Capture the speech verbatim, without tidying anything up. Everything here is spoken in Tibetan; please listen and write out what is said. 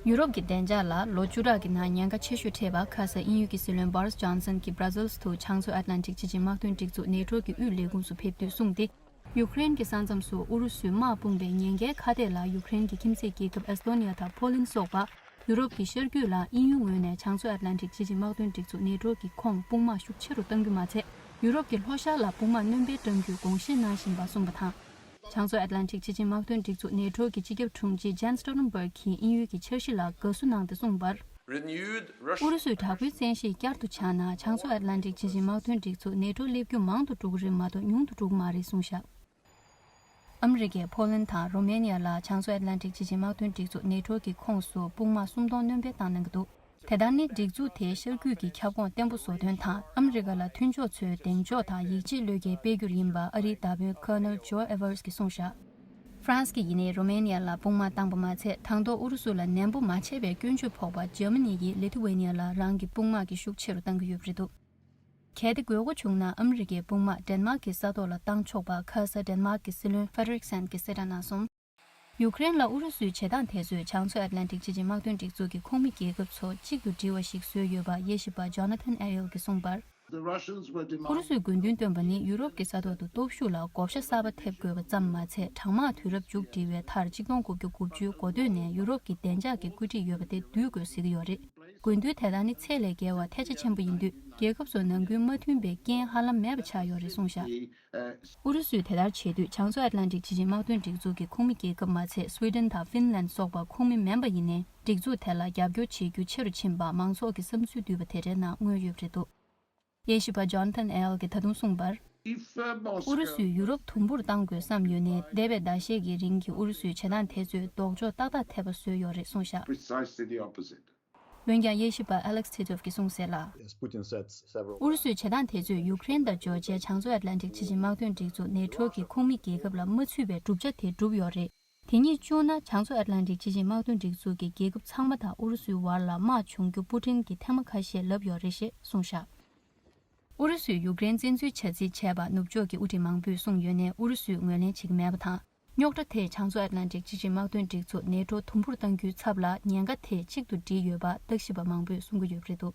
ཡུ་རོབ་ཀྱི་བདེ་འཇགས་ལ་ལོ་བཅུ་ཕྲག་གི་ནང་ཉེན་ཁ་ཆེ་ཤོས་འཕྲད་པ་ཁ་ས་དབྱིན་ཡུལ་གྱི་སྲིད་བློན་Boris Johnson གྱིས་Brussels དུ་བྱང་མཚོ་Atlantic སྤྱི་ཆིངས་དམག་དོན་སྒྲིག་འཛུགས་NATO གི་དབུས་ལས་ཁུངས་སུ་ཕེབས་དུས་གསུངས་ཏེ། ཡུ་ཀེ་རེན་གྱི་ས་མཚམས་སུ་ཨུ་རུ་སུས་དམག་སྤུངས་པའི་ཉེན་ཁའི་ཁ་གཏད་ལ་ཡུ་ཀེ་རེན་གྱི་ཁྱིམ་མཚེས་རྒྱལ་ཁབ་ཨེ་སི་ཏོ་ནི་ཡ་དང་ཕོ་ལན་སོགས་པ་ཡུ་རོབ་ཀྱི་ཤར་རྒྱུད་ལ་དབྱིན་ཡུལ་ངོས་ནས་བྱང་མཚོ་Atlantic སྤྱི་ཆིངས་དམག་དོན་སྒྲིག་འཛུགས་NATO གི་ཁོངས་དཔུང་དམག་ཤུགས་ཆེ་རུ་གཏང་རྒྱུ་མ་ཚད། ཡུ་རོབ་ཀྱི་ལྷོ་ཤར་ལ་དཔུང་དམག་སྣོན་སྤེལ་གཏང་རྒྱུའི་དགོངས་བཞེས་གནང་བཞིན་པ་གསུངས་པ་དང་། བྱང་མཚོ་Atlantic སྤྱི་ཆིངས་དམག་དོན་སྒྲིག་འཛུགས་NATO གི་སྤྱི་ཁྱབ་དྲུང་ཆེ་Jens Stoltenberg གིས་དབྱིན་ཡུལ་གྱི་འཆར་གཞི་ལ་དགའ་བསུ་གནང་སྟེ་གསུངས་པར། Renewed Russian ཨུ་རུ་སུས་དྲག་པོའི་བཙན་ཤེད་བསྐྱར་དུ་སྦྱངས་ན་བྱང་མཚོ་Atlantic སྤྱི་ཆིངས་དམག་དོན་སྒྲིག་འཛུགས་NATO སླེབས་རྒྱུ་མང་དུ་འགྲོ་གི་རེད་མ་གཏོགས་ཉུང་དུ་འགྲོ་གི་མ་རེད་གསུངས་བཞག་ཨ་མི་རི་ཀས་ཕོ་ལན་དང་རོ་མེ་ནི་ཡ་ལ་བྱང་མཚོ་Atlantic སྤྱི་ཆིངས་དམག་དོན་སྒྲིག་འཛུགས་NATO གི་ཁོངས་སུ་དཔུང་དམག་སུམ་སྟོང་སྣོན་སྤེལ་བཏང་གནང་གི་འདུག་དེ་ལྟར་ནི་སྒྲིག་འཛུགས་དེའི་ཤར་རྒྱུད་ཀྱི་ཁྱབ་ཁོངས་བརྟན་པོ་བཟོ་དོན་དང་ཨ་མི་རི་ཀ་ལ་མཐུན་ཕྱོགས་ཚོའི་གདེང་འཇོག་དང་ཡིད་ཆེས་བློས་འགེལ་སྤེལ་རྒྱུར་ཡིན་པ་ཨ་རིའི་བདག་དཔོན་Colonel Joe Evers གིས་གསུངས་བཞག་ཧྥ་རན་སི་གིས་ཡིན་ནའི་རོ་མེ་ནི་ཡ་ལ་དཔུང་དམག་བཏང་པ་མ་ཚད་དང་ཐོག་ཨུ་རུ་སུ་ལ་ནན་པོ་མ་བྱས་པའི་སྐྱོན་བརྗོད་ཕོག་པ་འཇར་མ་ནི་ཡིས་ལི་ཐུ་ཝེ་ནི་ཡ་ལ་རང་གི་དཔུང་དམག་གི་ཤུགས་ཆེ་རུ་གཏང་གི་ཡོད་པ་རེད་འདུག་གལ་ཏེ་དགོས་མཁོ་བྱུང་ན་ཨ་མི་རི་ཀའི་དཔུང་དམག་ཌེན་མཱག་གི་ས་ཐོག་ལ་བཏང་ཆོག་པ་ཁ་ས་ཌེན་མཱག་གི་སྲིད་བློན་Frederiksen གྱིས་གསལ་བསྒྲགས་གནང་སོང་། ཡུ་ཀེ་རེན་ལ་ཨུ་རུ་སུའི་བྱེད་སྟངས་དེ་ཚོས་བྱང་མཚོ་ཨེཊ་ལན་ཊིག་སྤྱི་ཆིངས་དམག་དོན་སྒྲིག་འཛུགས་ཀྱི་ཁོངས་མི་རྒྱལ་ཁབ་ཚོ་གཅིག་ཏུ་སྒྲིལ་བ་ཞིག་བཟོས་ཡོད་པ་དབྱེ་ཞིབ་པ་Jonathan Eyal གྱིས་གསུངས་པར། The Russians were demanding ཨུ་རུ་སུས་དགོས་འདུན་བཏོན་པ་ནི་ཡུ་རོབ་ཀྱི་ས་ཐོག་ཏུ་སྟོབས་ཤུགས་ལ་བགོ་བཤའ་གསར་པ་ཐེབས་དགོས་པ་ཙམ་མ་ཚད་གྲང་དམག་དུས་རབས་མཇུག་སྒྲིལ་བའི་མཐར་གཅིག་སྟོང་དགུ་བརྒྱ་དགུ་བཅུའི་འགོ་སྟོད་ནས་ཡུ་རོབ་ཀྱི་བདེ་འཇགས་ཀྱི་བཀོད་སྒྲིག་ཡོད་པ་དེ་བསྡུ་དགོས་ཟེར་གྱི་ཡོད་རེད། དགོས་འདུན་དེ་དག་ནི་ཚད་ལས་བརྒལ་བ་ཐལ་ཆ་ཆེན་པོ་ཡིན་དུས་རྒྱལ་ཁབ་ཚོ་ནང་ཁུལ་མ་མཐུན་པའི་རྐྱེན་ཧ་ལམ་མེད་པ་ཆགས་ཡོད་རེད་གསུངས་བཞག་ཨུ་རུ་སུས་དེ་ལྟར་བྱེད་དུས་བྱང་མཚོ་ཨེཊ་ལན་ཊིག་སྤྱི་ཆིངས་དམག་དོན་སྒྲིག་འཛུགས་ཀྱི་ཁོངས་མི་རྒྱལ་ཁབ་མ་ཚད་སུའེ་ཌེན་དང་ཧྥིན་ལན་སོགས་པ་ཁོངས་མི་མིན་པ་ཡིན་ནའི་སྒྲིག་འཛུགས་དེ་ལ་རྒྱབ་སྐྱོར་བྱེད་རྒྱུ་ཆེ་རུ་ཕྱིན་པ་མང་ཚོགས་ཀྱི་བསམ་ཚུལ་བསྡུས་པ་དེ་འདྲའི་ནང་མངོན་ཡོད་པ་རེད་འདུག་དབྱེ་ཞིབ་པ་ཇོན་ཐན་ཨེལ་གྱིས་ད་དུང་གསུངས་པར། ཨུ་རུ་སུས་ཡུ་རོབ་དུམ་བུར་གཏང་དགོས་བསམ་ཡོད་ནའི་འདས་པའི་ཟླ་ཤས་ཀྱི་རིང་གི་ཨུ་རུ་སུའི་བྱེད་སྟངས་དེ་ཚོས་ལྡོག་ཕྱོགས་ཏག་ཏག་ཐེབས་པ་བཟོས་ཡོད་རེད་གསུངས་བཞག་འོན་ཀྱང་དབྱེ་ཞིབ་པ་Alex Titov གིས་གསུངས་གསལ་ལ། ཨུ་རུ་སུའི་བྱེད་སྟངས་དེ་ཚོས་ཡུཀ་རེན་དང་ཇོར་ཇིའི་བྱང་མཚོ་ཨེཊ་ལན་ཊིག་སྤྱི་ཆིངས་དམག་དོན་སྒྲིག་འཛུགས་ནེ་ཊོ་གི་ཁོངས་མི་རྒྱལ་ཁབ་ལ་མ་ཚུད་པའི་གྲུབ་ཆ་དེ་བསྒྲུབས་ཡོད་རེད། དེ་ཉིད་བཅུག་ན་བྱང་མཚོ་ཨེཊ་ལན་ཊིག་སྤྱི་ཆིངས་དམག་དོན་སྒྲིག་འཛུགས་ཀྱི་རྒྱལ་ཁབ་ཚང་མ་དང་ཨུ་རུ་སུའི་བར་ལ་དམག་བྱུང་རྒྱུ་པུ་ཊིན་གྱིས་ཐེངས་མ་ཁ་ཤས་ལབ་ཡོད་རེད་ཞེས་གསུངས་བཞག་ཨུ་རུ་སུས་ཡུཀ་རེན་བཙན་འཛུལ་བྱ་རྩིས་བྱས་པ་ནུབ་ཕྱོགས་ཀྱི་དབུ་ཁྲིད་མང་པོས་གསུངས་ཡོད་ནའི་ཨུ་རུ་སུས་ངོས་ལེན་བྱེད་ཀྱི་མེད་པ་དང་། རྙོག་དྲ་དེས་བྱང་མཚོ་ཨེཊ་ལན་ཊིག་སྤྱི་ཆིངས་དམག་དོན་སྒྲིག་འཛུགས་ནེ་ཊོ་དུམ་བུར་གཏང་རྒྱུའི་ཚབ་ལ་ཉེན་ཁ་དེ་གཅིག་ཏུ་སྒྲིལ་ཡོད་པ་བརྟག་ཞིབ་པ་མང་པོས་གསུང་གི་ཡོད་པ་རེད་འདུག